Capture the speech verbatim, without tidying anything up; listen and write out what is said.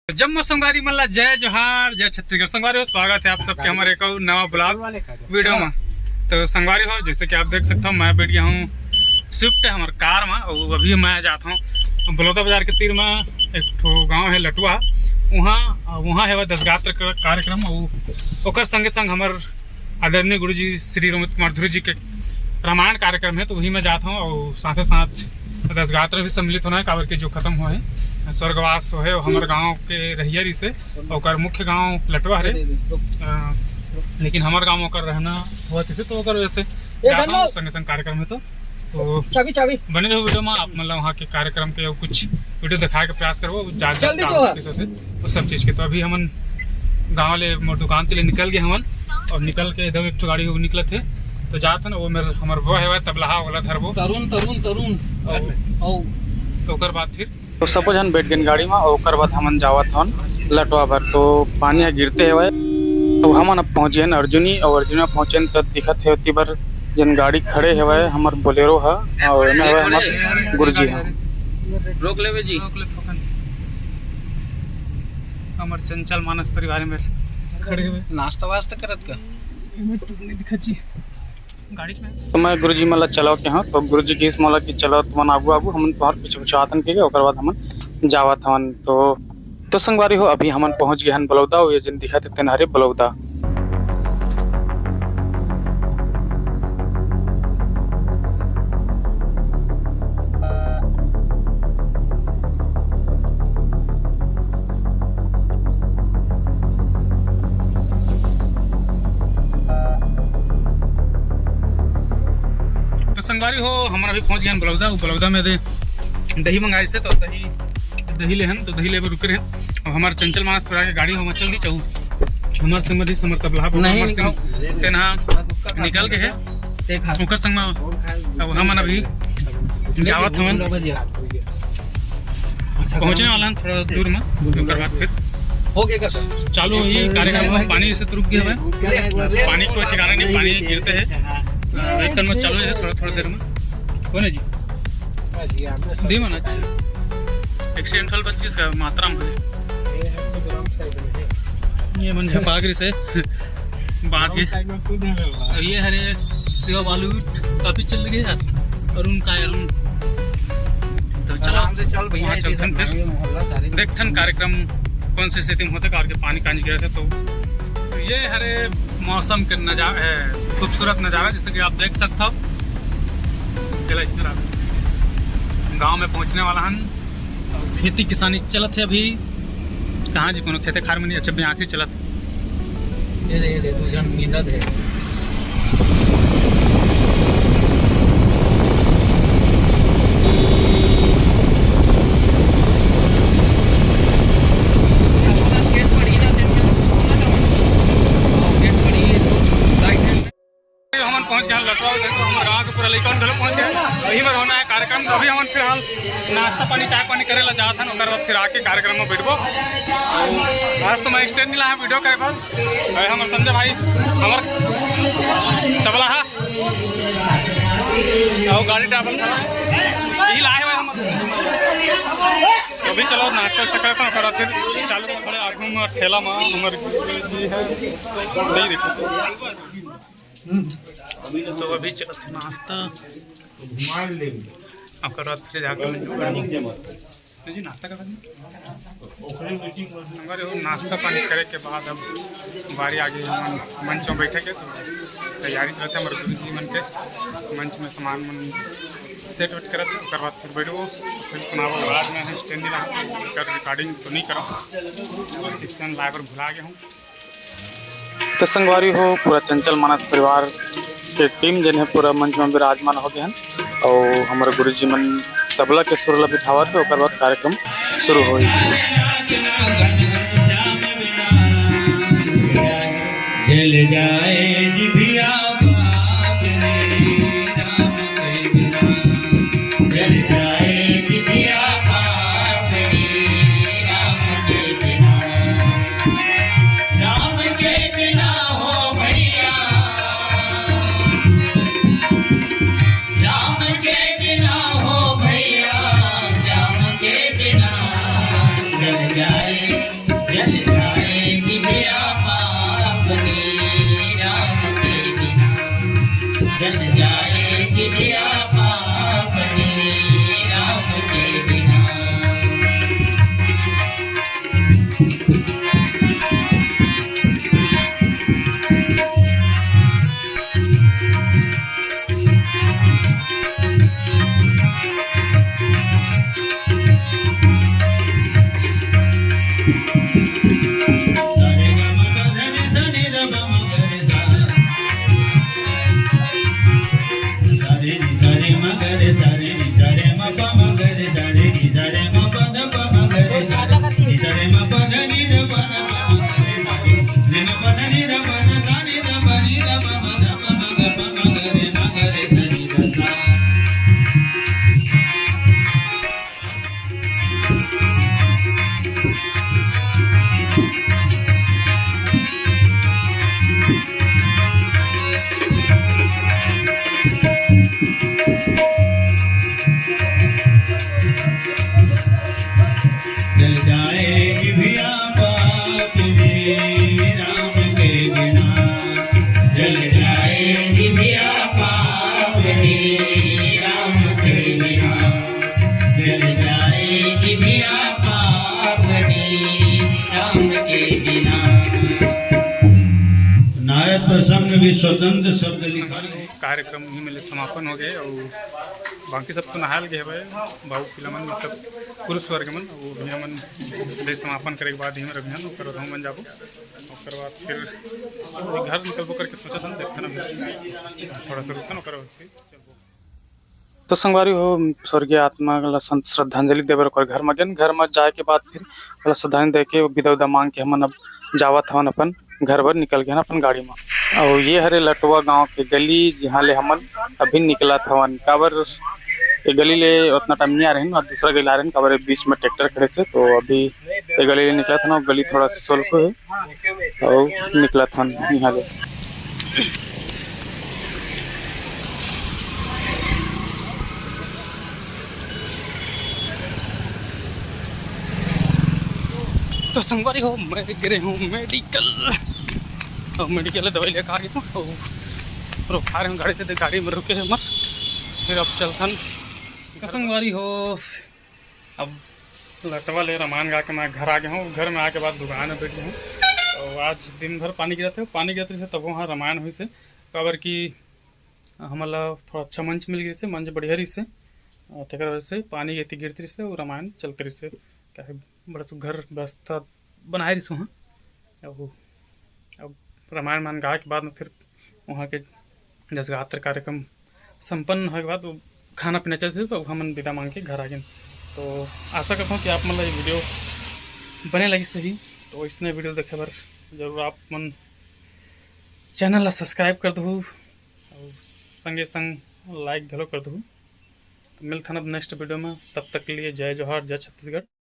जम्मो संगवारी मन ला जय जोहार, जय छत्तीसगढ़। संगवारी हो, स्वागत है आप सबके हमारे एक और नवा ब्लॉग वीडियो में। तो संगवारी हो, जैसे कि आप देख सकते हो, मैं बैठ गया हूँ स्विफ्ट है हमारे कार में, और अभी मैं जाता हूँ बलौदा बाजार के तीर में एक ठो गांव है लटुआ, वहाँ वहाँ है वह दस गात्र का कार्यक्रम, और ओकर संगे संग हमार आदरणीय गुरुजी श्री रमत कुमार धुरी जी के रामायण कार्यक्रम है, तो वही में जात हूँ और साथे साथ दस गात्र भी सम्मिलित होना है, काबर के जो खत्म हुआ है स्वर्गवास हो है, वो हमारे गांव के रहिया रही से, ओकर मुख्य गांव लटवा हरे। अ, लेकिन हमारे गांव ओकर रहना हुआ थी से, तो ओकर वजह से जात हूँ संगे संग कार्यक्रम है। तो तो चाबी, चाबी। बने रहो वीडियो में, आप मतलब वहाँ के कार्यक्रम के कुछ वीडियो दिखाए के प्रयास करबो, जा- जा- जल्दी जा- जो है। कैसे से, वो सब चीज के। तो अभी हमन गांव ले मोर दुकान के लिए निकल गए हमन, और निकल के इधर एक ठो गाड़ी निकलत है, तो जात है ना, वो मेरे हमर वो है तबलहा वाला धरबो। तरुण, तरुण, तरुण। और, और तो ओकर बाद फिर तो सबो झन बैठ गए गाड़ी में, और ओकर बाद हमन जावत हन लटवा बर। तो पानी ह गिरते हवय, तो हमन अब पहुंच गए अर्जुनी, और अर्जुनी पहुंचे तो दिखत है ओती बर जन गाड़ी खड़े हवय, हमर बोलेरो ह, और एमे हवय हमर गुरुजी ह। रोक लेवे जी। रोक ले थोकन। हमर चंचल मानस परिवार में खड़े हवय। नाश्ता वास्ता करत का? एमे तो नहीं दिखत जी। गाड़ी में। तो मैं गुरुजी मन ला चलाओ के हूँ, तो गुरुजी कहिस मोला कि चलो तुमन आगू आगू, हमन तुम्हार पीछे पीछे आतन के, ओकर बाद हमन जावत हवन। तो तो संगवारी हो, अभी हमन पहुंच गए हन बलौदा, ये जन दिखत हे तेन हरे बलौदा। तो संगवारी हो, हमन अभी पहुंच गए हन बलौदा। वो बलौदा में दे दही मंगाई से, तो दही दही लेहन, तो दही लेबर रुके रहन। अब हमारे चंचल मानस पर आगे गाड़ी हम चल दी चाहू। हमारे संग मधी समर तबला पर नहीं, हमर संग निकाल। तेनहा निकल के है। देख हाथ। ओकर संग में अब हमन अभी जावत हवन। अच्छा, पहुंचने वाला हन थोड़ा दूर में, ओकर बाद फिर हो गया का? चालू ही कार्यक्रम में पानी से तो रुक गया है। ले, ले, पानी कोई ठिकाना नहीं, पानी गिरते हैं। तो एक में चालू है थोड़ा, थोड़ा देर में। कौन है जी? हाँ जी, आप दी मन अच्छा। एक्सीडेंटल बच गई इसका मात्रा में। ये है तो ग्राउंड साइड में है। ये मन झपागरी से बांध के। ग्राउंड साइड में कूदने वाला है। और ये हरे सेवा बालू काफी चल रही है यार। अरुण का है, अरुण। तो चलो, आराम से चल भैया, वहाँ ये चलथन सब फिर। ये मोहल्ला सारे देखथन कार्यक्रम कौन सी स्थिति में होते, करके पानी कांज गिरे थे तो। तो ये हरे मौसम के नजारा है, खूबसूरत नजारा, जैसे कि आप देख सकते हो। चला इस तरह गांव में पहुंचने वाला हन। खेती किसानी चलत है अभी। कहाँ जी, कोनो खेते खार में नहीं, अच्छा, ब्यासी चलत। ये दे, ये दे, दो जन मिलत है। हमन पहुंच गए लटवा, देखो हमर गांव के पूरा लइका मन घलो पहुंच गए। वही में होना है कार्यक्रम, तो अभी हमन फिलहाल नाश्ता पानी, चाय पानी करे ला जात हन, ओकर बाद फिर आके कार्यक्रम में बैठबो। आज तो मैं स्टैंड नहीं लाया वीडियो करे बर, अरे हमर संजय भाई, हमर तबला हा, और गाड़ी ड्राइवर खड़ा है, यही लाए हुए हम। तो अभी चलो नाश्ता वास्ता करते हैं, ओकर बाद फिर चालू कर। बड़े आगू में ठेला में हमर जी है, नहीं देखो। तो अभी चलत हे नाश्ता, ओकर बाद फिर जाके जी नाश्ता कर। हमारे वो नाश्ता पानी करे के बाद अब बारी आ गई हमन मंच में बैठे के, तो तैयारी चलत हे हमारे गुरु जी मन के। मंच में सामान मन सेट वेट करत, ओकर बाद फिर बैठो, फिर सुनाबो। आज मैं स्टैंड नहीं रहा, कर रिकॉर्डिंग तो नहीं करा, स्टैंड लाए बर भुला गया हूँ। तो संगवारी हो, पूरा चंचल मानस परिवार के टीम जेन है पूरा मंच में विराजमान हो गए हैं, और हमारे गुरुजी मन तबला के सुर ला बिठावत है, ओकर बाद कार्यक्रम शुरू होई। चल जाए जिभिया पास में, राम के बिना। चल जाए जिभिया पास में, राम के बिना। राम के बिना हो भैया, राम के बिना हो भैया, राम के बिना। चल जा जल जाए जिभिया पाप के राम के बिना। जल जाए जिभिया पाप के राम के बिना। जल जाए जिभिया पाप में राम के बिना। जल जाए जिभिया पाप में राम के बिना। जल जाए जिभिया पाप में राम के बिना। नारद प्रसंग भी स्वतंत्र शब्द लिखा। कार्यक्रम ही में समापन हो गए और बाकी सब तो नहायल गए हवे, बाबू पिला मन, मतलब पुरुष वर्ग मन, वो भी हमन ले समापन करे के बाद ही में रघुनंदन ओकर बाद हमन जाबो, ओकर बाद फिर घर निकलबो करके सोचत हन, देखथन अभी थोड़ा सा रुकथन, ओकर बाद फिर चलबो। तो संगवारी हो, स्वर्गीय आत्मा ला सं-, श्रद्धांजलि देबर ओकर घर म गेन। घर म जाए के बाद फिर ओला श्रद्धांजलि दे के विदा उदा मांग के हमन अब जावत हवन अपन घर बर निकल गे हन अपन गाड़ी म। अउ ये हरे लटवा गांव के गली, जिहां ले हमन अभी निकलत हवन। काबर ये गली ले उतना टाइम नहीं आ रहे हैं, और दूसरा गली आ रहे हैं, काबर ये बीच में ट्रैक्टर खड़े से, तो अभी ये गली ले निकलत हन। गली थोड़ा सा सोलको है, अउ निकलत हन इहां ले। तो संगवारी हो, मैं गिरे हूँ मेडिकल, और मेडिकल ले दवाई लेके आ गया हूँ, और रुका रहे हूँ गाड़ी से, गाड़ी में रुके हैं हमर, फिर अब चलथन। तो संगवारी हो, अब लटवा ले रामायण गा के मैं घर आ गया हूँ। घर में आके बाद दुकान में बैठे हूँ, तो आज दिन भर पानी गिरत है, पानी गिरत रहिसे तबो हाँ रामायण होइसे, काबर कि हमन ला थोड़ा अच्छा मंच मिल गइसे, मंच बढ़िया रहिसे, अ, तेकर वजह से पानी एती गिरत रहिसे अउ रामायण चलत रहिसे, काहे बड़ा सुघर व्यवस्था बनाए रहिसे उहाँ। अउ अब रामायण मान गा के बाद में फिर उहाँ के जस गात्र कार्यक्रम संपन्न होए के बाद वो खाना पीना चलत रहिसे, तो हमन विदा मांग के घर आ गेन। तो आशा करता हूँ कि आप मन ला ये वीडियो बने लगिस होही, तो इसने वीडियो देखे बर जरूर आप मन चैनल ला सब्सक्राइब कर दहू अउ संगे संग लाइक घलो कर दहू। तो मिलथन अब नेक्स्ट वीडियो में, तब तक के लिए जय जोहार, जय छत्तीसगढ़।